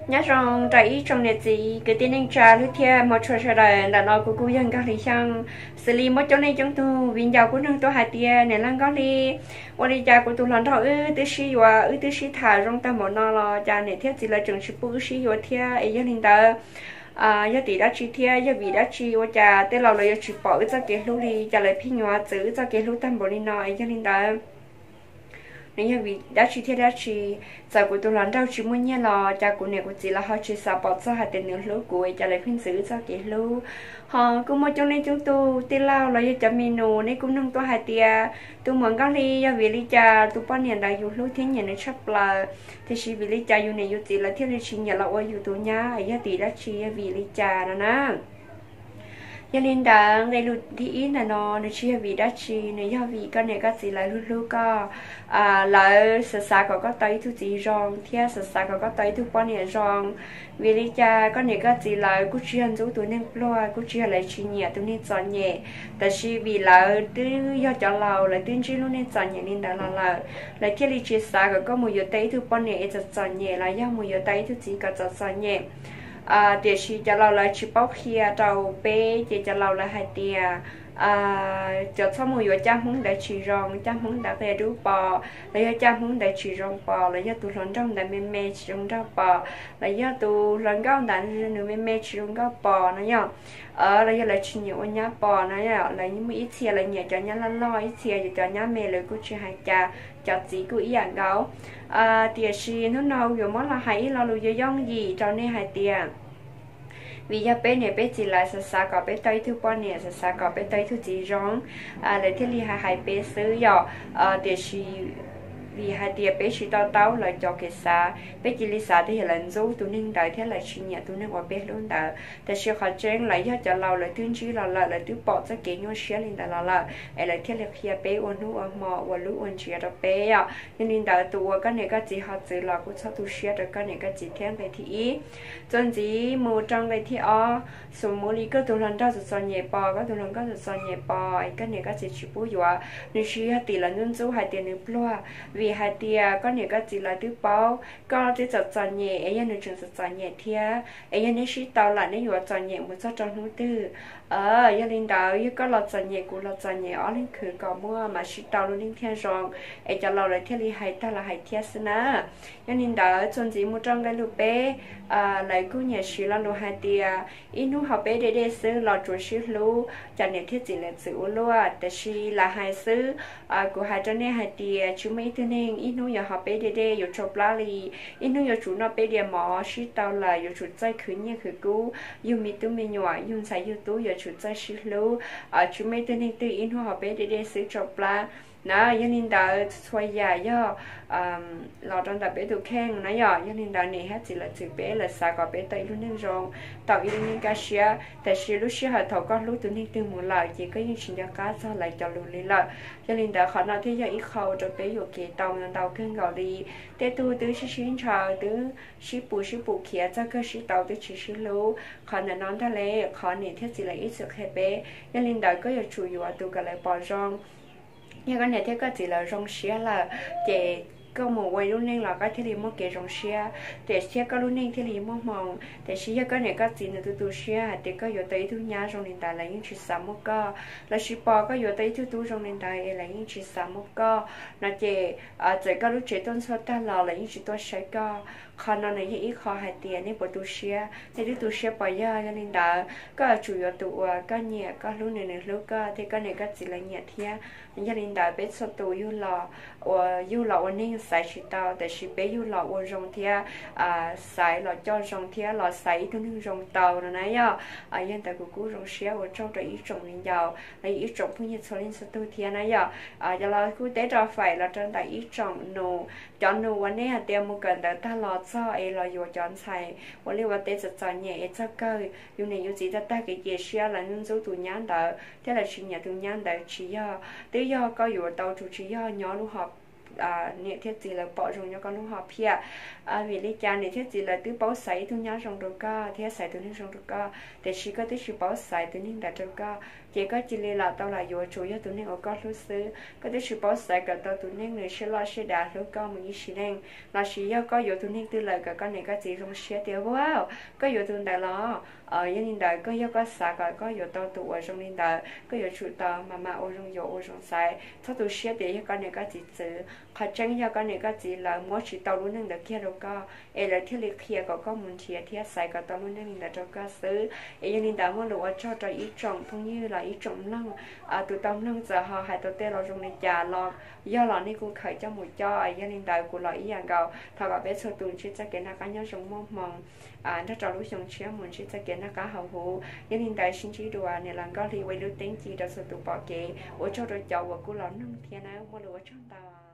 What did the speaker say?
Nyob zoo rau ib tsoom niam txiv kwv tij neej tsa hlub thiab hmov tshua sawv daws. Ntawm no kuv kuj yog Nkauj Hli Xyooj. Xws li muaj coob leej coob tug viv ncaus kuj nug tuaj hais tias, niam laus Nkauj Hli, ua li cas kuv tus hluas nraug wb twb sib yuav, wb twb sib tham zoo tag npaum no los cas niam thiab txiv lawv tseem tsis pub wb sib yuav thiab? Es yog li ntawd, yog tim dab tsi thiab yog vim dab tsi ua cas tej laus lawv yuav tsis pom wb txoj kev hlub li, cas lawv pheej yuav txwv wb txoj kev hlub tag npaum li no? Es yog li ntawd, nws yog vim dab tsi thiab dab tsi? Txawm kuv tus hluas nraug tsis muaj nyiaj los cas kuv niam kuv txiv lawv ho tsis xav pom txog hais tias nws hlub kuv, cas lawv pheej txwv wb txoj kev hlub? Ho kuj muaj coob leej coob tug tij laug los yog cov me nus nej kuj nug tuaj hais tias, tus muam Nkauj Hli, yog vim li cas tus poj niam ntawd yus hlub thiab nyiam nws tshaj plaws, tiam sis vim li cas yus niam yus txiv lawv thiaj li tsis nyiam los ua yus tus nyab? Yog tim dab tsi, yog vim li cas no na? Yog li ntawd nqe lus thib ib ntawm no nws tsis yog vim dab tsi, nws yog vim koj niam koj txiv lawv hlub hlub koj. Lawv xav xav kom koj tau ib tug txiv zoo thiab xav xav kom koj tau ib tug poj niam zoo. Vim li cas koj niam koj txiv lawv kuj tsis yog ntxub tus neeg pluag, kuj tsis yog lawv tsis nyiam tus neeg txom nyem, tab sis vim lawv twb yog cov laus, lawv twb ntsib lub neej txom nyem li ntawd los lawm, lawv thiaj li tsis xav kom koj mus yuav tau ib tug poj niam es txom txom nyem los yog mus yuav tau ib tug txiv kom txom txom nyem. Tiam sis cov laus lawv tsis paub qhia rau peb, ces cov laus lawv hais tias, cov txhob mus yuav caj Hmoob ntawd tsis zoo, caj Hmoob ntawd qia dub pos, los yog caj Hmoob ntawd tsis zoo pos, los yog tus hluas nraug ntawd me me tsis zoo nraug pos, los yog tus hluas nkauj ntawd nws me me tsis zoo nkauj pos no yog, los yog lawv tsis nyiam ua nyab pos no, lawv muaj ib txhia lawv nyiam cov nyab loj loj, ib txhia yuav cov nyab me lawv kuj tsis hais cas, cov txiv kuj ib yam nkaus. Tiam sis hnub no yuav muab los hais ib lo lus yooj yooj yim rau nej hais tias, vim yog peb niam peb txiv lawv xav xav kom peb tau ib tug poj niam, xav xav kom peb tau ib tug txiv zoo, lawv thiaj li hais hais peb xwb yom. Tiam sis vim hais tias peb tsis to taub lawv cov kev xav, peb cia li xav tias yog lawv ntxub tus neeg ntawd thiab lawv tsis nyiam tus neeg uas peb hlub ntawd. Tab sis qhov tseeb lawv yog cov laus, lawv twb ntsib los lawm, lawv twb pom txoj kev nyuaj siab li ntawd los lawm, es lawv thiaj li qhia peb ua hnub ua hmo, ua lub ua ntsiav rau peb yom. Yog li ntawd tus uas koj niam koj txiv ho txwv los kuj txhob tu siab rau koj niam koj txiv thiab. Nqe thib ib. Txuas ntxiv mus rau nqe thib ob, xus mus li koj tus hluas nraug txom txom nyem pos, koj tus hluas nkauj txom txom nyem pos, koj niam koj txiv tsis pub yuav, nws tsis yog tim lawv ntxub ntxub hais tias nws pluag, vim hais tias koj niam koj txiv lawv twb paub koj twb txom txom nyem, es yog nws tseem txom txom nyem thiab, es yog neb sib tau lawm neb yuav txom nyem mus txog rau hnub twg? Yog li ntawd yog koj los txom nyem kuv los txom nyem, ob leeg khwv kom muaj mas sib tau lub neej thiaj zoo, es cov laus lawv thiaj li hais tag los hais thiab xwb na. Yog li ntawd txuas ntxiv mus rau nqe lus peb, lawv kuj nyiam siv lo lus hais tias ib hnub ho peb deb deb xwb los tsuav sib hlub, cov niam thiab txiv lawv txwv ua luaj. Tab sis lam hais xwb, kuv hais rau nej hais tias tsis muaj ib tug neeg ib hnub yuav ho peb deb deb yuav tsau plab li. Ib hnub yuav tsum noj peb diav mov, sib tau lawm yuav tsum txawj khwv nyiaj khwv kub, yug me tub me nyuam, yug ntxhais yug tub yuav tsum txawj sib hlub. Tsis muaj ib tug neeg twg ib hnub ho peb deb deb xwb tsau plab na. Yog li ntawd txhua yam yog los rau ntawm peb tus kheej na yom. Yog li ntawd niam thiab txiv lawv txwv peb, lawv xav kom peb tau ib lub neej zoo, tau ib lub neej kaj siab. Tab sis lub sij hawm thaum koj hlub tus neeg twg mus lawm ces koj yeej tsis nco qab txog lawv cov lus li lawm. Yog li ntawd qhov no thiaj yog ib qho ua rau peb yuam kev tau ntau kawg nkaus li. Tej tug twb sib sib ntshaw, twb sib pus sib pum khiav txog kawg sib tau twb tsis sib hlub. Qhov ntawm no ntag li qhov niam thiab txiv lawv ib txwm qhia peb. Yog li ntawd koj yuav tsum yuav tus kom lawv pom zoo. Yog koj niam thiab koj txiv lawv zoo siab lawm, ces koj mus ua ib lub neej los koj thiaj li muaj kev zoo siab, tiam sis thiab koj lub neej thiaj li muaj hmoo. Tiam sis yog koj niam koj txiv nws tu tu siab hais tias koj yuav tau ib tug nyab zoo li ntawd, lawv yeej tsis xav muaj koj. Lawv tsis pom koj yuav tau ib tug tub zoo li ntawd es lawv yeej tsis xav muaj koj no ces, txawm koj lub tsev tuaj ntxhua tag los lawv yeej tsis tuaj saib koj. Qhov no nws yog ib qho hais tias nej puas tu siab, nej twb tu siab puas yog? Yog li ntawd koj yuav tsum yuav tus uas koj nyiam, koj hlub nws, nws hlub koj, thiab koj niam koj txiv lawv nyiam thiab. Yog li ntawd peb txhua tus yug los ua, yug los ua neeg xaiv tsis tau, tab sis peb yug los ua zoo thiab xaiv los coj zoo thiab los xaiv ib tug neeg zoo tau no na yom. Yog li ntawd kuv kuj zoo siab ua tsaug rau ib tsoom viv ncaus los yog ib tsoom phooj ywg txhua leej txhua tug thiab na yom. Yog los kuj teb rau faim los rau ntawm ib tsoom nus, cov nus uas nej hais tias mus kawm ntawv tag los txog es los yuav cov ntxhais ua liaj ua teb txom txom nyem es txog kawg yus niam yus txiv tag tag kev cia siab, lawv ntxub tus nyab ntawd thiab lawv tsis nyiam tus nyab ntawd, tsis yog, twb yog koj yuav tau tus tsis yog nyob lub hom, niam thiab txiv lawv pom zoo nyob koj lub hom phiaj. Vim li cas niam thiab txiv lawv twb paub xaiv ib tug nyab zoo rau koj thiab xaiv tus neeg zoo rau koj, tiam sis koj twb tsis paub xaiv tus neeg ntawd rau koj, ces koj cia li lam tau lam yuav, tsuas yog tus neeg uas koj hlub xwb. Koj twb tsis paub xaiv kom tau tus neeg nws siab loj siab dav hlub koj mus ib sim neej. Lossis yog koj yuav tus neeg twg lawm kom koj niam koj txiv zoo siab tias, wow, koj yuav tus ntawd los. Yog li ntawd koj, yog koj xav kom koj yuav tau tus uas zoo li ntawd, koj yuav tsum tau mam mam ua zoo yuav ua zoo xaiv, txhob tu siab tias yog koj niam koj txiv txwv. Qhov tseeb yog koj niam koj txiv lawv muab tsis tau lub neej ntawd kiag rau koj es lawv thiaj li qhia kom koj mus nrhiav thiab xaiv kom tau lub neej li ntawd rau koj xwb. Es yog li ntawd muaj lus ua tsaug rau ib tsoom phooj ywg los ib tsoom mloog. Tus tau mloog txawm ho hais tau tej lo zoo li cas los yog los nej kuj khaws coj mus coj. Yog li ntawd kuv los ib yam nkaus, thov kom peb txhua tus ntsib txoj kev noj qab nyob zoo muaj hmoo nrog rau lub xyoo tshiab mus ntsib txoj kev noj qab haus huv. Yog li ntawd sib ntsib dua, niam laus Nkauj Hli ua ib lub teeb ci rau txhua tus pom kev. Ua tsaug rau cov uas kuj los mloog thiab nawb, muaj lus ua tsaug ntau.